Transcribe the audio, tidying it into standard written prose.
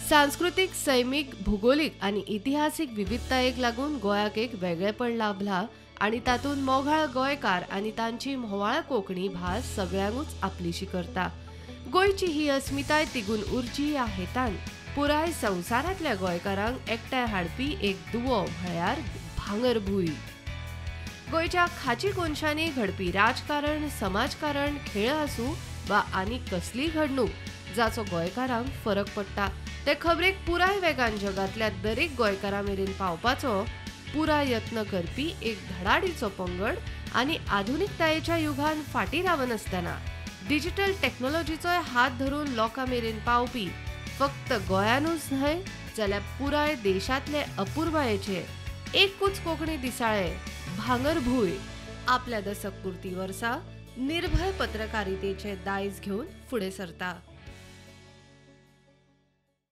सांस्कृतीक, सैमीक, भुगोलीक आनी इतिहासीक विविधतायेक लागून गोंयाक एक वेगळेपण लाभला आनी तातूंत मोगाळ गोंयकार आनी तांची म्होंवाळ कोंकणी भास सगळ्यांकूच आपलीशी करता. गोंयची ही अस्मिताय तिगून उरची ह्या हेतान पुराय संवसारांतल्या गोंयकारांक एकठांय हाडपी एक दुवो म्हळ्यार भांगरभूंय. गोंयच्या खाची कोनशांनी घडपी राजकारण, समाजकारण, खेळ आसूं वा आनी कसलीय घडणूक जाचो गोंयकारांक फरक पडटा ते खबरेक पुराय वेगान जगांतल्या दरेक गोंयकारा मेरेन पावपाचो पुराय यत्न करपी एक धडाडीचो पंगड आनी आधुनिकतायेच्या युगान फाटीं रावनासतना डिजिटल टॅक्नोलॉजीचोय हात धरून लोकां मेरेन पावपी फक्त गोंयानूच न्हय जाल्यार पुराय देशांतले अपुरबायेचे एकूच कोंकणी दिसाळें भांगरभूंय आपल्या दसक पुर्ती वर्सा निर्भय पत्रकारितेचे दायज घेवन फुडें सरता.